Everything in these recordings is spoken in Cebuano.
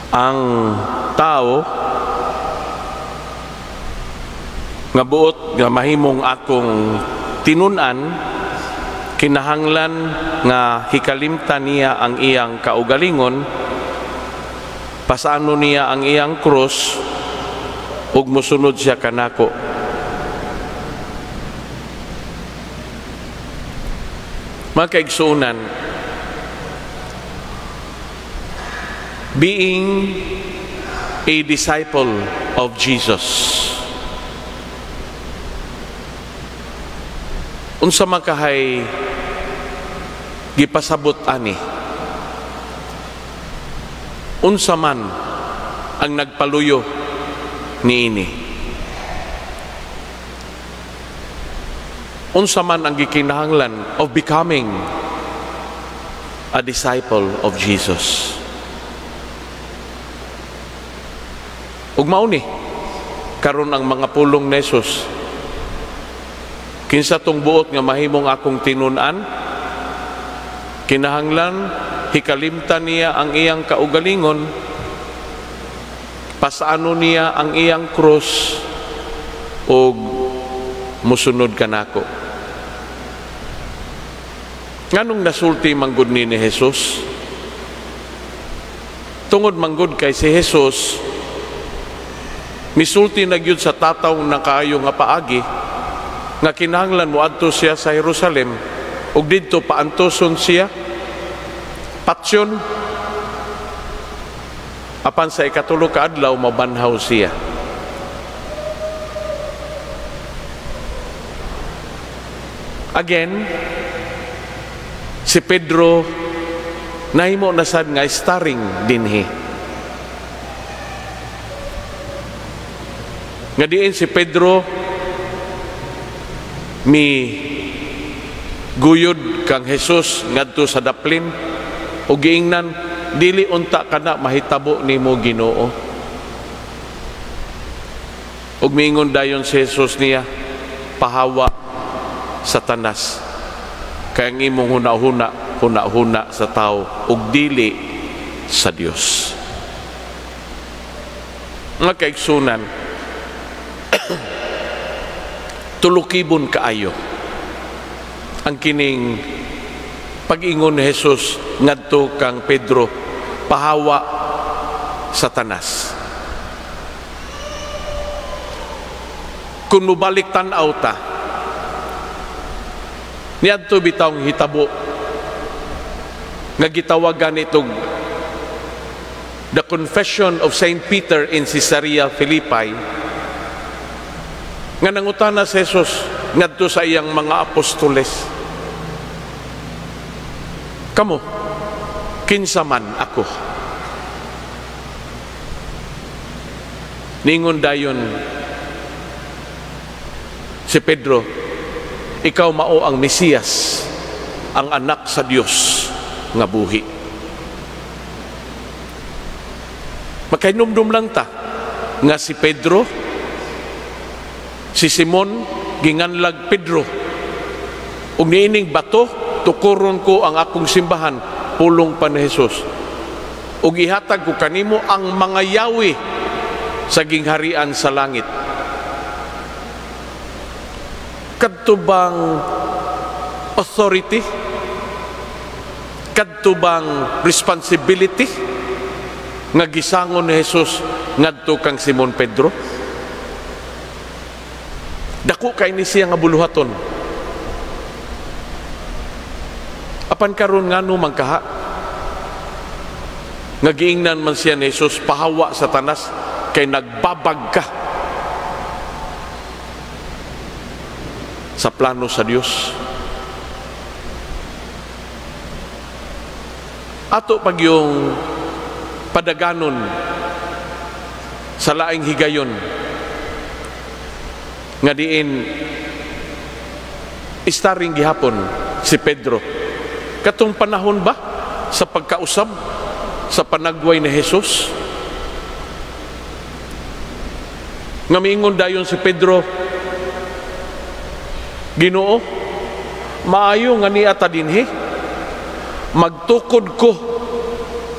Ang tao nga buot nga mahimong akong tinun-an, kinahanglan nga hikalimtan niya ang iyang kaugalingon, pasano niya ang iyang krus, ug mosunod siya kanako. Mga kaigsuonan, being a disciple of Jesus, unsa man kahay gipasabot ani? Unsa man ang nagpaluyo niini? Unsa man ang gikinahanglan of becoming a disciple of Jesus? Ug mao ni karon ang mga pulong ni Jesus. Kinsa tong buot nga mahimong akong tinun-an, kinahanglan hikalimtan niya ang iyang kaugalingon, pasano niya ang iyang krus, ug musunod kanako. Nganong nasulti manggod ni Jesus? Tungod manggod kay si Jesus misulti na gyud sa tataw ng kaayo nga paagi nga kinahanglan moadto siya sa Jerusalem ug didto paantoson siya, patsyon, apan sa ikatulo ka adlaw mabanhaw siya. Again, si Pedro nahimo na sad nga starring dinhi. Nga diin si Pedro mi guyod kang Jesus ngadto sa daplin ug giingnan, dili unta kana mahitabo nimo, Ginoo. Ug miingon dayon si Jesus niya, pahawa, Satanas, kay ang imong hunahuna, hunahuna sa tao ug dili sa Dios. Mga kaigsunan, tulukibon kaayo ang kining pag-ingon ni Jesus ngadto kang Pedro, pahawa, Satanas. Kung mobalik tan-aw ta niadto bitawng hitabo nga gitawagan itong the confession of Saint Peter in Caesarea Philippi, nga nangutana si Jesus ngadto sa iyang mga apostoles, kamo, kinsa man ako? Ningon dayon si Pedro, ikaw mao ang Mesiyas, ang anak sa Dios nga buhi. Makahinumdum lang ta nga si Pedro, si Simon ginganlag Pedro, ug niining bato tukoron ko ang akong simbahan, pulong pa ni Jesus, ug ihatag ko kanimo ang mga yawi sa gingharian sa langit. Kadto bang authority? Kadto bang responsibility nga gisangon ni Jesus ngadto kang Simon Pedro? Dako kay ni siya nga buluhaton. Apan karon ngano man kaha nga giingnan man siya ni Jesus, pahawa, Satanas, kay nagbabag ka sa plano sa Dios. Ato pag yung padaganon sa laing higayon nga diin starring gihapon si Pedro katong panahon ba sa pagkausab sa panagway ni Jesus, nga miingon dayon si Pedro, Ginoo, maayo nga niya ta dinhi, magtukod ko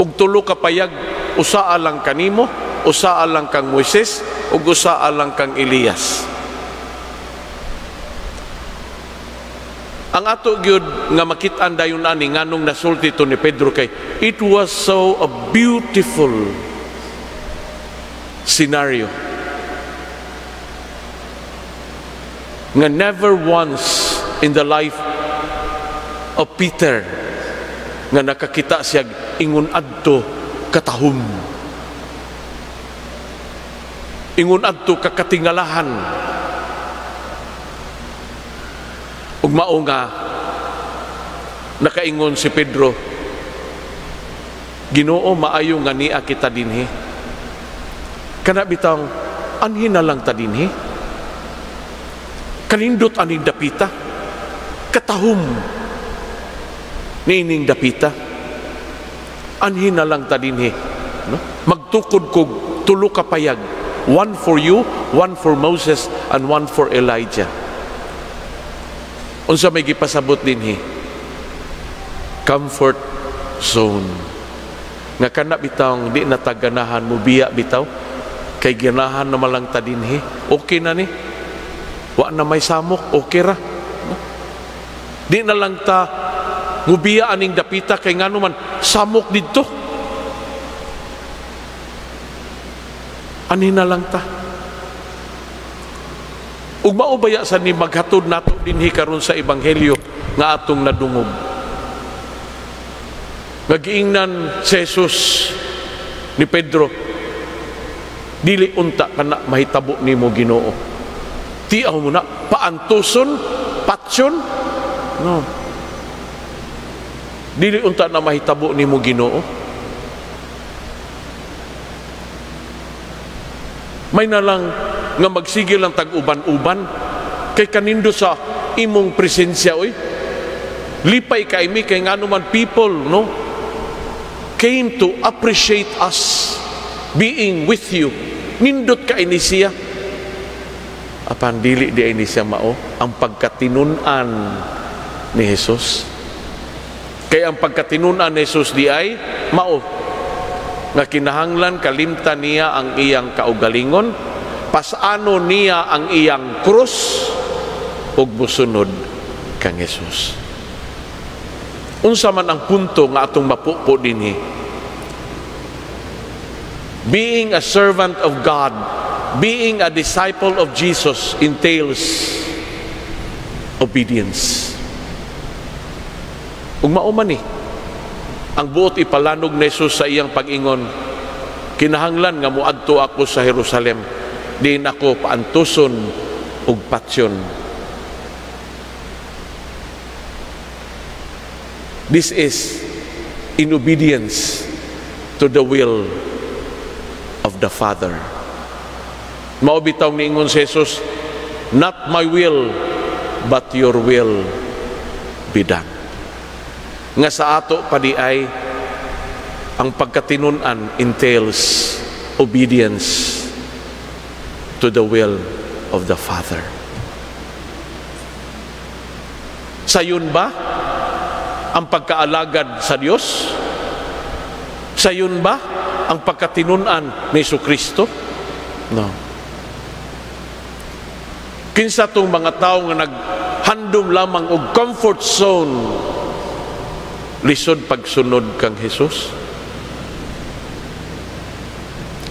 og tulo ka payag, Usa lang kanimo, usa lang kang Moises, ug usa lang kang Elias. Ang ato gyud nga makit-an dayon ani nganong nasulti to ni Pedro kay it was so a beautiful scenario nga never once in the life of Peter nga nakakita siya ingon adto katahum, ingon adto kakatingalahan. Ug mao nga nakaingon si Pedro, "Ginoo, maayo nga nia kita dinhi. Kana bitang anhi na lang ta dinhi. Kanindot aning dapita, katahum niining dapita. Anhi na lang ta dinhi, no? Magtukod kog tulo ka payag, one for you, one for Moses, and one for Elijah." Unsa may gipasabot dinhi? Comfort zone. Nga kana bitawng di nataganahan mo biya bitaw kay ganahan na malang ta dinhi. Okay na ni. Wa na may samok, okay ra. No? Di na lang ta mubiya aning dapita kay ngano man samok didto. Ani na lang ta. Ug mao baya sa ni maghatod nato dinhi karon sa ebanghelyo nga atong nadungog. Nga giingnan si Jesus ni Pedro, "Dili unta kana mahitabo nimo, Ginoo. Tiaw mo na paantuson, patsyon. No. Dili unta na mahitabo nimo, Ginoo." May na lang nga magsigil ang tag-uban-uban kay kanindo sa imong presensya oy. Lipay kay mi kay ngano man people, no, came to appreciate us being with you. Nindot ka ini siya. Apan dili di ini siya mao ang pagkatinun-an ni Jesus. Kay ang pagkatinun-an ni Jesus di ay mao nga kinahanglan kalimtan niya ang iyang kaugalingon, pasano niya ang iyang krus ug mosunod kang Jesus. Unsa man ang punto nga atong mapupo dinhi? Being a servant of God, being a disciple of Jesus entails obedience. Ug mao man ni ang buot ipalanog ni Jesus sa iyang pag-ingon, kinahanglan nga moadto ako sa Jerusalem, diin ako paantuson ug patyon. This is in obedience to the will of the Father. Mao bitaw niingon si Jesus, "Not my will, but your will be done." Nga sa ato pa di ay ang pagkatinun-an entails obedience to the will of the Father. Sayon ba ang pagkaalagad sa Dios? Sayon ba ang pagkatinun-an ni Jesucristo? No. Kinsa tong mga tao nga naghandom lamang og comfort zone, lisod pagsunod kang Jesus?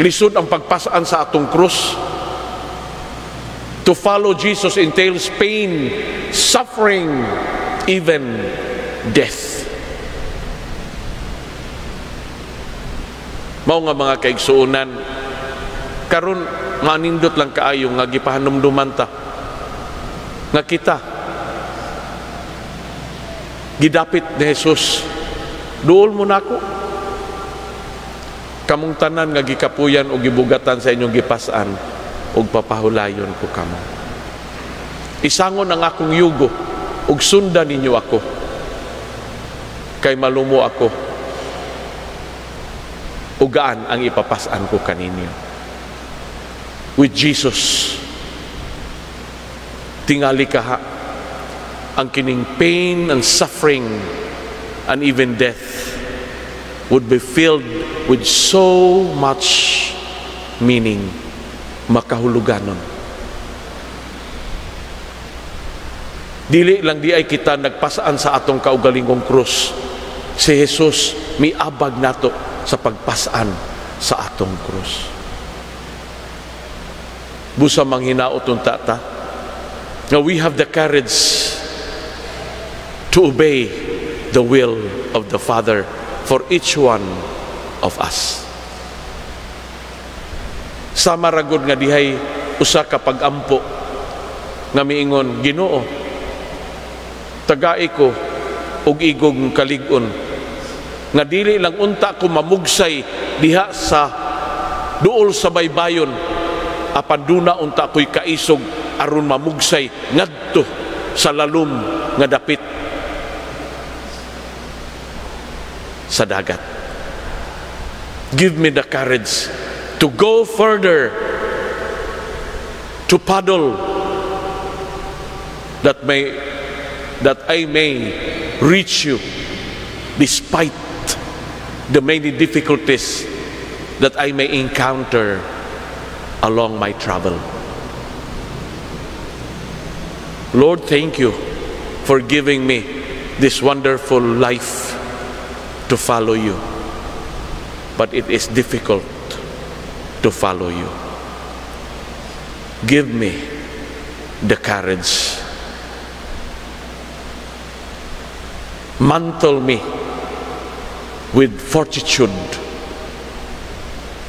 Lisod ang pagpasaan sa atong krus. To follow Jesus entails pain, suffering, even death. Mao nga mga kaigsuonan, karon manindot lang kaayo nga gipahanumduman ta nga kita gidapit ni Jesus, duol mo nako. Kamong tanan nga gikapuyan o gibugatan sa inyong gipas-an, ug papahulayon ko kamo. Isangon ang akong yugo ug sundan ninyo ako, kay malumo ako, ugaan ang ipapas-an ko kaninyo. With Jesus, tingali kaha ang kining pain and suffering and even death would be filled with so much meaning, makahuluganon. Dili lang di ay kita nagpasaan sa atong kaugalingong krus. Si Jesus miabag nato sa pagpasaan sa atong krus. Busa manghinaot unta ta nga we have the courage to obey the will of the Father for each one of us. Sama ragod nga dihay usa ka pag-ampo nga miingon, "Ginoo, tagai ko og igong kalig-on nga dili lang unta ko mamugsay diha sa duol sa baybayon, apan duna unta ko'y kaisog aron mamugsay ngadto sa lalom nga dapit sa dagat. Give me the courage to go further, to paddle, that I may reach you despite the many difficulties that I may encounter along my travel." Lord, thank you for giving me this wonderful life to follow you. But it is difficult to follow you. Give me the courage. Mantle me with fortitude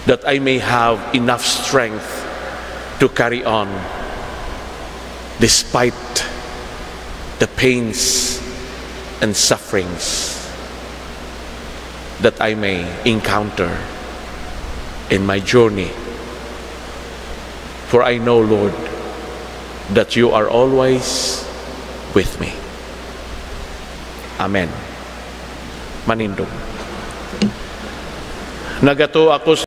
that I may have enough strength to carry on despite the pains and sufferings that I may encounter in my journey. For I know, Lord, that you are always with me. Amen. Manindog. Nagatuo ako.